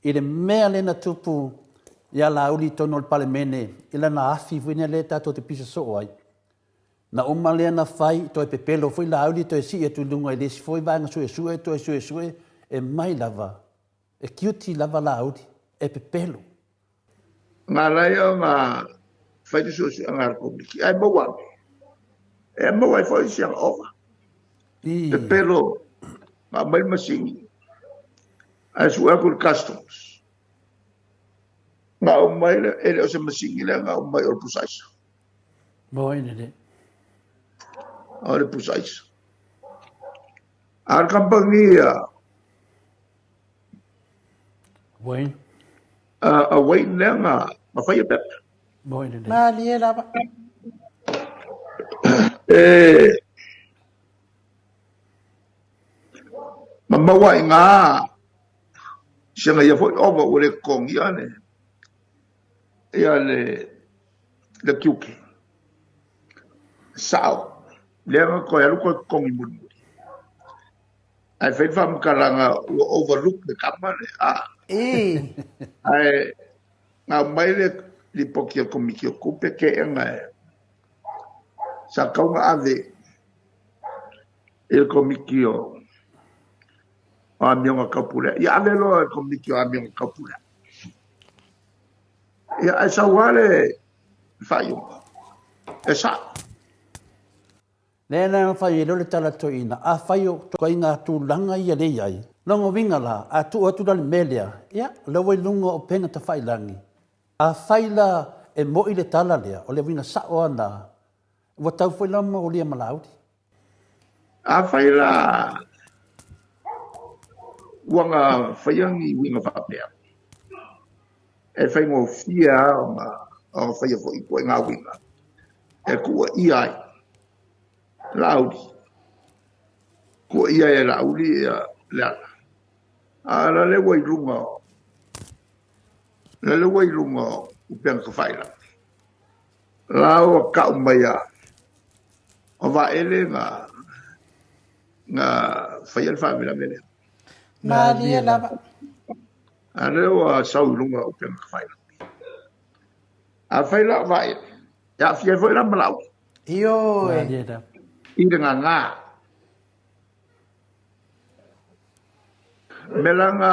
I le mea lea na tupu ia Laauli i totonu o le Palemene i lana afi foi lea tatou te pisa soo ai. Na uma lea na fai, toe pepelo foi Laauli toe sii atu i luga i le isi foi vaega suesue, toe suesue, e mai lava, e guilty lava Laauli, e pepelo. Na ala ai ona fai le suesuega a le Komiti, ae maua ane, e maua ai foi si ana ova. Pepelo, na aumai le masini, ae sue atu i le Customs. Na aumai, e le o se masini lea na aumai o le pusa aisa. Moi lelei. O le pusa aisa. A o le kamupani a Wayne. A Wayne lea na faia pepa. Moi lelei. Malie lava. E ma maua i ngā si ana ia foi ova ua le totogia le ia le le tiute. Sao, lea na toe alu toe totogi mulimuli. Ae fai le faamatalaga ua overlook le tama lea. A. Ae na aumai le lipoti a le Komiti o Tupe teena e sa tatau ona ave i le Komiti o Amioga Taupulega. Ia ave loa i le Komiti o Amioga Taupulega. Ia, ae sau lava le faaiuga, e sao. Lea la na fai ai loa le tala toeaina, afai o ituaiga tulaga ia lea e i ai, lona uiga la, a tuu atu la le mea lea, ia, o lea ua i luga o upega tafailagi, afai la e mo'i le tala lea, o le uiga sao lava lena, ua tau foi la molia ma Laauli. Afai la ua na faia ni uiga faapea, e faigofie lava ona faia foi ituaiga uiga e tuuaia ai Laauli, tuuaia ai e Laauli Leala. A o la ua i luga, la ua i luga o upega tafailagi. La ua tau mai a o Vaele na na faia le faalavelave lea. Malie lava. A lea ua sau i luga o upega tafailagi. Afai la o Vaele, e aafia ai foi la ma Laauli. Ioe. Malie lava. I le gagā. Mea la na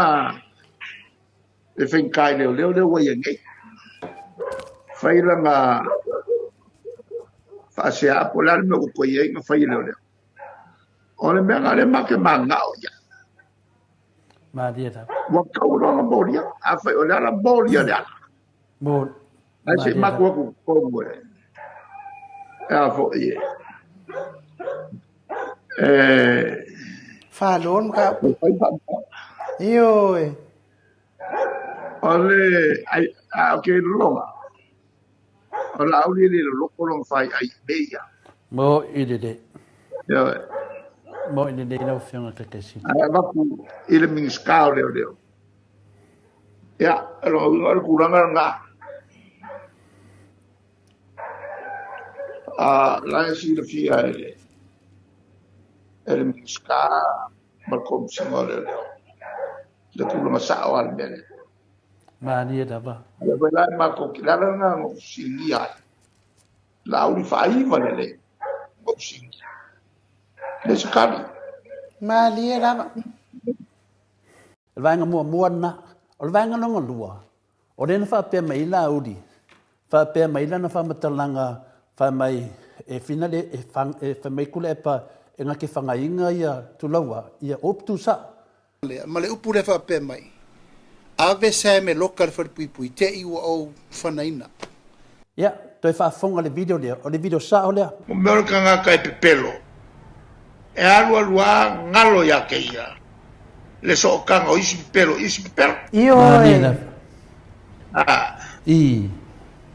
le faigata i leoleo lea ua i ai nei. Fai lana faasea po o le a le mea ua toe i ai na fai e leoleo. O le mea na lea matou te mananao i ai. Malie lava. Ua tau loa ona molia. Afai o le ala, molia le ala. Mo, Ae se i malie matou lava. atu i totonu e, e a foi e, e, Falo le mataupu. e fai faamatalaga. Ioe. O le, ai, a o ke lologa, o Laauli e le loloto lona faiai i mea ia. Mo i lelei. Ioe. Mo i lelei lau Afioga i le Taitaifono. Ae avatu i le Minisita o Leoleo. Ia, o lona uiga o le tulaga lena. A, la e silafia e le, e le Minisita ma le Komesina o Leoleo le tulaga sao lava o le mea lea. Malie lava. Lea foi la e matou te, le ala lena na ou fesiligia ai. Laauli faaiva lelei na ou fesiligia. Le se tali. Malie lava. O le vaega muamua lena. O le vaega lona lua, o lea na faapea mai ai Laauli, faapea mai lana faamatalaga fai mai e fina le e, fang, e fai mai Tuilaepa e na te fagaina ia Tulaua, ia upu tusao. Lea, ma le upu lea faapea mai, Ave Sam e loka i le falepuipui, te i ua ou fanaina. Ia, toe faafofoga le video lea, o le video sao lea. Mo mea o le tagata e pepelo, e alu alu lava galo ia te ia le sootaga o isi pepelo i isi pepelo. Ioe. A.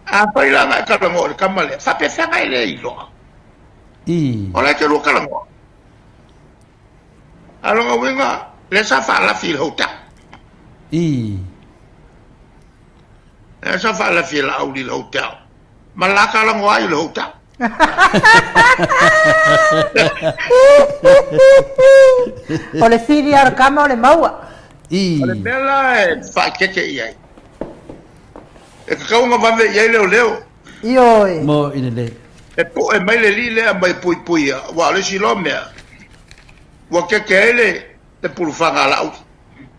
Afai la na e talanoa i le tama lea, faapefea e le iloa? O la e te lua talanoa. A o lona uiga, lea sa faalafi i le hotel. Lea sa faalafi e Laauli i le hotel. Ma la talanoa ai i le hotel. O le fili lava o le tama o le maua. O le mea la e faaeteete i ai, e tatau ona vave i ai leoleo. Ioe. Mo i lelei. E po'e mai le alii lea mai puipuia, aua o le isi loa mea, ua keke ai le le pulufaga a Laauli.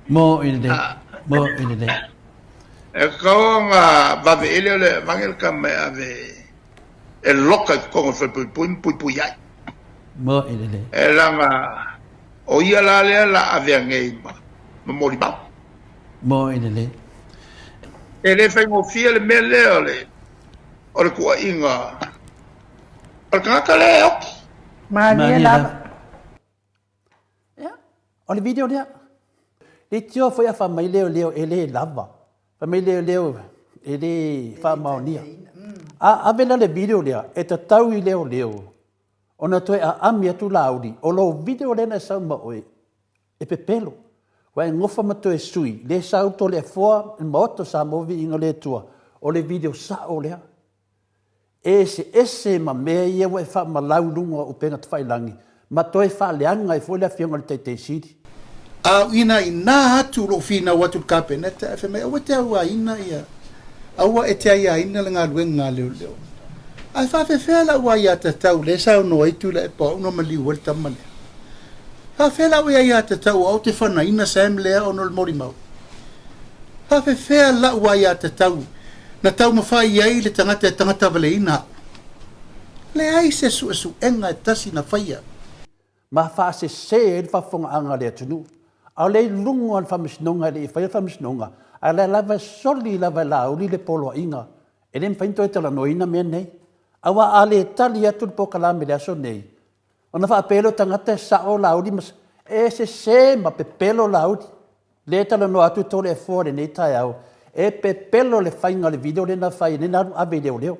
Mo i lelei. Mo i lelei. E tatau ona vave i ai leoleo e avane le tama e ave e loka i totonu o le falepuipui ma puipui ai. Mo i lelei. E leaga o ia la lea la avea nei ma ma molimau. Mo i lelei. E le faigofie le mea lea o le o le tuuaiga o le tagata lea e oki. Malie lava. Ia, o le video lea. Leitioa foi a fai mai leoleo e le lava. Fai mai leoleo e le faamaonia. A ave la le video lea e tatau i leoleo ona toe aami atu Laauli, o lou video lea na e sau ma oe e pepelo. Ua e gofa ma toe sui, le sau Toleafoa i le Maota o Samoa Viiga le Atua, o le video sao lea. E eseese ma mea ia ua e faamalau i luga o upega tafailagi ma toe faaleaga ai foi le Afioga i le Taitai Sili. A o ina ina atu lou finau atu i le Kapeneta ae fai mai, aua e te auaina ia, aua e te aiaina le galuega a leoleo. Ae faafefea lau aiatatau lea e saunoa ai Tuilaepa o au na maliu ai le tama lea? Faafefea lau aiatatau o au ou te fanaina Sam lea ona o le molimau? Faafefea lau aiatatau na taumafai ai le tagata e tagatavaleina au? Leai se suesuega e tasi na faia. Ma faasese ai le faafofogaaga a le atunuu. A o lea i luga o le Faamasinoga e le i faia le Faamasinoga, a o lea lava e soli lava e Laauli le poloaiga. E le mafai ona toe talanoaina mea nei. Aua a le tali atu le polokalame i le aso nei, ona faapea lea o tagata e sao Laauli ma e sese ma pepelo Laauli. Lea e talanoa atu Toleafoa i lenei taeao, e pepelo le faiga o le video lea na fai, lea na alu ave i leoleo.